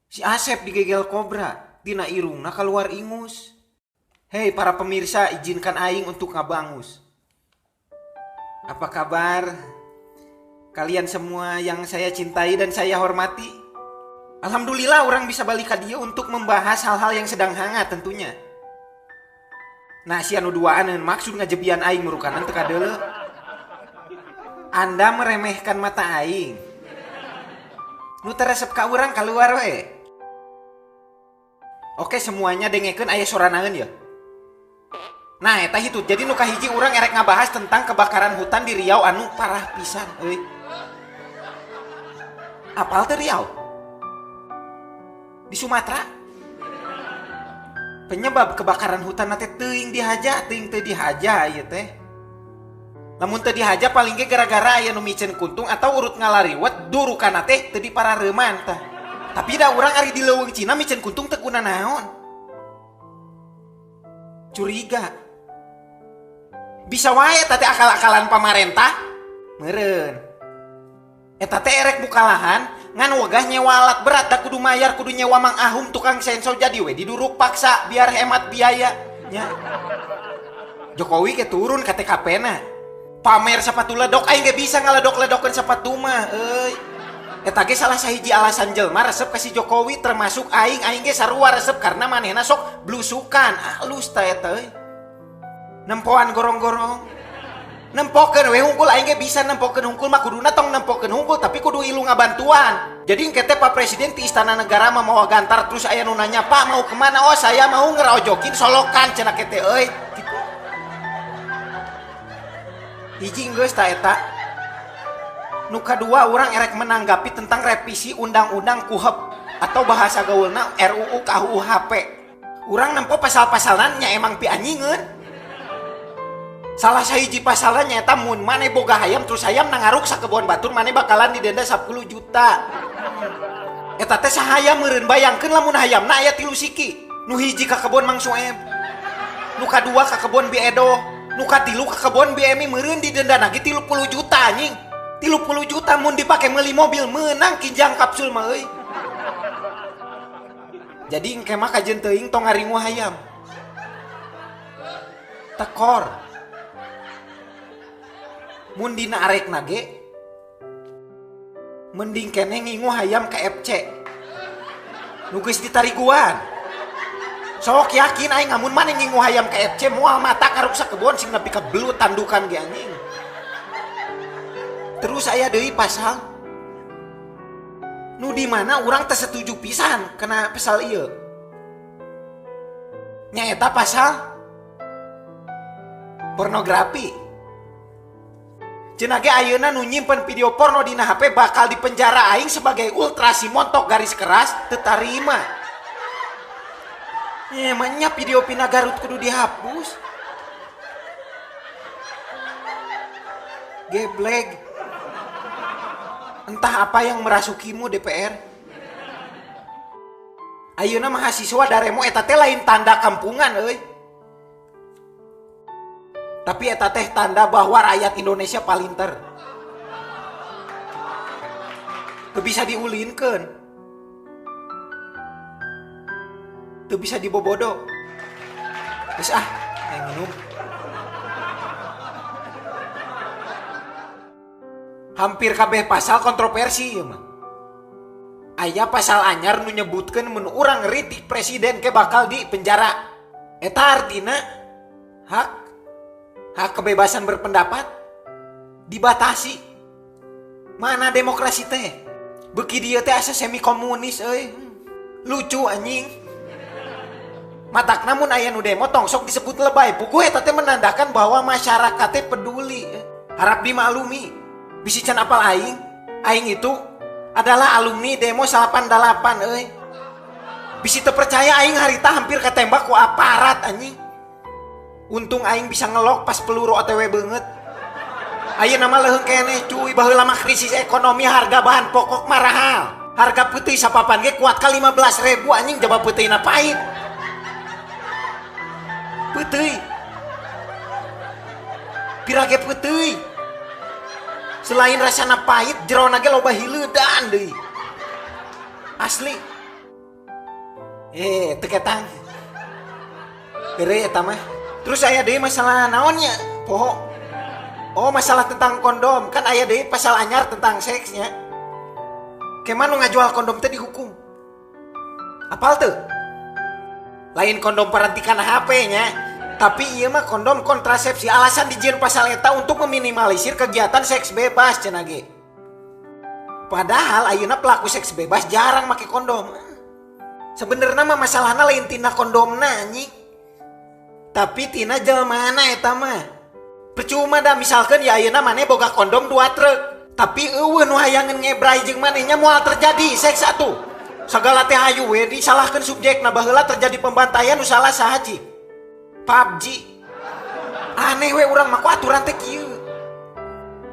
Si Asep digegel kobra, tina irungna keluar ingus. Hei para pemirsa, izinkan aing untuk ngabangus. Apa kabar kalian semua yang saya cintai dan saya hormati? Alhamdulillah orang bisa balik ka dieu untuk membahas hal-hal yang sedang hangat tentunya. Nah, si anu duaan maksud ngajebian aing murukanan teu kadeuleu. Anda meremehkan mata aing. Nu teu resep ka urang kaluar we. Oke, semuanya dengekeun aya soranaeun ya. Nah, eta hitu. Jadi nu kahiji urang erek ngabahas tentang kebakaran hutan di Riau anu parah pisan euy. Apal teu Riau? Di Sumatera. Penyebab kebakaran hutan teh teuing dihaja, teuing teu dihaja ieu teh. Lamun teu dihaja paling ge gara-gara aya nu miceun kuntung atau urut ngalariwet durukana teh teu diparareuman tah. Tapi da urang ari di leuweung Cina miceun kuntung teu guna naon. Curiga. Bisa wae eta teh akal-akalan pamarentah meureun. Eta teh erek buka lahan ngan wegah nyewa alat berat da kudu mayar kudu nyewa Mang Ahum tukang senso jadi we diduruk paksa biar hemat biaya nya. Jokowi ke turun ka TKP na. Pamer sepatu ledok aing ge bisa ngaledok-ledokeun sepatu mah euy. Eta ge salah sahiji alasan jelema resep ka si Jokowi termasuk aing, aing ge sarua resep karena manehna sok blusukan alus ta eta euy. Nempoan gorong-gorong. Nempokeun we hungkul aing ge bisa nempokeun hungkul mah kuduna tong nempokeun hungkul tapi kudu ilu ngabantuan. Jadi engke teh Pak Presiden ti Istana Negara mah mawa gantar terus aya nu nanya, "Pak mau kemana?" "Oh, saya mau ngeraojokin solokan," cenah teh euy. Gitu. Hiji geus ta eta. Nu kadua urang erek menanggapi tentang revisi Undang-Undang KUHP atau bahasa gaulna RUU KUHP. Urang nempo pasal-pasalna nya emang pianjingeun. Salah sahiji pasalna nyaeta mun maneh boga hayam terus hayam nangaruk sakebon batur maneh bakalan didenda 10 juta. Eta teh sahayam meureun bayangkeun lamun hayamna aya 3 siki. Nu hiji ka kebon Mang Sueb, nu kadua ka kebon Bi Edo, nu katilu ka kebon Bi Emi meureun didenda lagi 30 juta anjing. 30 juta mun dipake meuli mobil meunang kijang kapsul mah euy. Jadi engke mah kajeun teuing tong ngaringu hayam. Tekor. Mun dina arekna ge mending keneh ngingu hayam KFC nu geus ditariguan. Sok yakin aing ngamun maneh ngingu hayam KFC moal mata karuksa kebon sing nepi ka belut tandukan ge anjing. Terus aya deui pasal nu di mana urang teu setuju pisan kana pasal ieu. Nyaeta pasal pornografi. Cenah ge ayeuna nu nyimpen video porno dina HP bakal dipenjara aing sebagai ultra si montok garis keras teu tarima. Emangnya video Pina Garut kudu dihapus? Gebleg. Entah apa yang merasukimu DPR. Ayeuna mahasiswa daremo eta teh lain tanda kampungan euy. Tapi eta teh tanda bahwa rakyat Indonesia palinter. Teu bisa diulinkeun. Teu bisa dibobodo. Geus ah, aing minum. Hampir kabeh pasal kontroversi ieu mah. Aya pasal anyar nu nyebutkeun mun urang ngeritik presiden ke bakal di penjara. Eta artina hak kebebasan berpendapat dibatasi. Mana demokrasi teh? Beuki dieu teh asa semi komunis euy. Lucu anjing. Matakna mun aya nu demo tong sok disebut lebay. Puguh eta teh menandakan bahwa masyarakat teh peduli. Harap dimaklumi. Bisi can apal aing. Aing itu adalah alumni demo 88 euy. Bisi teu percaya aing harita hampir ketembak ku aparat anjing. Untung aing bisa ngelok pas peluru OTW beungeut. Ayeuna mah leuheung keneh cuy, baheula mah krisis ekonomi harga bahan pokok marahal. Harga putih sapapan ge kuat ka 15.000 anjing jaba peuteuna pahit. Putih. Pira ge putih. Selain rasana pahit, jerona ge loba hileudan deui. Asli. Teu ketang. Heureuy eta mah. Terus aya deui masalah naonnya? Poho. Oh, masalah tentang kondom. Kan aya deui pasal anyar tentang seksnya. Keman nu ngajual kondom teh dihukum. Apal teu? Lain kondom parantikan HP nya. Tapi ieu mah kondom kontrasepsi. Alasan dijieun pasal eta untuk meminimalisir kegiatan seks bebas cenah ge. Padahal ayeuna pelaku seks bebas jarang make kondom. Sebenarnya mah masalahna lain tina kondomna anjing. Tapi tina jelmana eta mah. Percuma dah misalkan ya ayeuna maneh boga kondom 2 truk. Tapi eueuh nu hayangeun ngebrai jeung manehnya moal terjadi seks atuh. Sagala teh hayu we disalahkeun subjekna, baheula terjadi pembantaian nu salah saha cik? PUBG. Aneh we urang mah kok aturan teh kieu.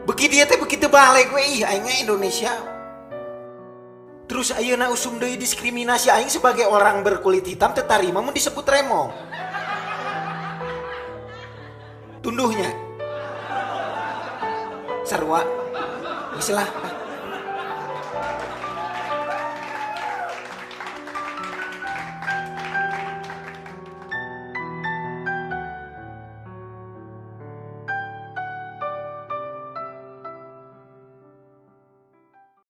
Beuki dieu teh begitu balik we ih aing Indonesia. Terus ayeuna usum deui diskriminasi aing sebagai orang berkulit hitam teu tarima mun disebut remo. Tunduhnya. Sarua. Geus lah.